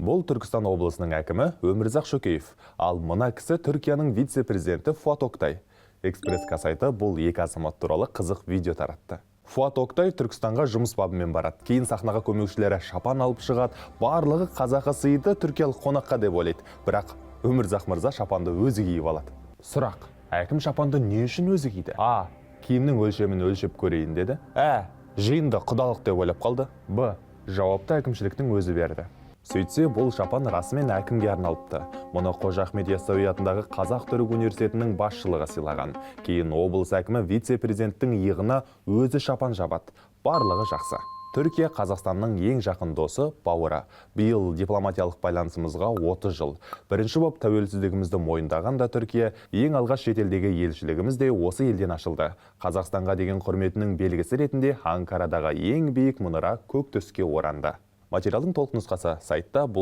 Бұл Түркістан облысының әкімі Өмірзақ Шөкеев. Ал мына кісі Түркияның вице-президенті Фуат Октай. Экспресс сайты бұл екі азамат туралы қызық видео таратты. Фуат Октай Түркістанға жұмыс бабымен барады. Кейін сахнаға көмекшілері шапан алып шығады. Барлығы қазақы сыйды түркиялық қонаққа деп ойлайды. Бірақ Өмірзақ мырза шапанды өзі киіп алады. Сұрақ: әкім шапанды не үшін өзі киді? А. Киімнің өлшемін өлшеп көрейін деді. Ә. Жиынды құдалық деп ойлап қалды. Б. Жауапты әкімшіліктің өзі берді. Сөйтсе, бұл шапан расымен әкімге арналыпты. Мұны Қожа Ахмет Яссауи атындағы Қазақ түрік университетінің басшылығы сыйлаған. Кейін облыс әкімі вице-президенттің иығына өзі шапан жабады. Барлығы жақсы. Түркия Қазақстанның ең жақын досы, бауыры. Биыл дипломатиялық байланысымызға 30 жыл. Бірінші боп тәуелсіздігімізді мойындаған да Түркия, ең алғаш шетелдегі елшілігіміз де осы елден ашылды. Қазақстанға деген құрметінің белгісі ретінде Анкарадағы ең биік мұнара көк түске оранды. Материалдың толық нұсқасы сайтта. Бұл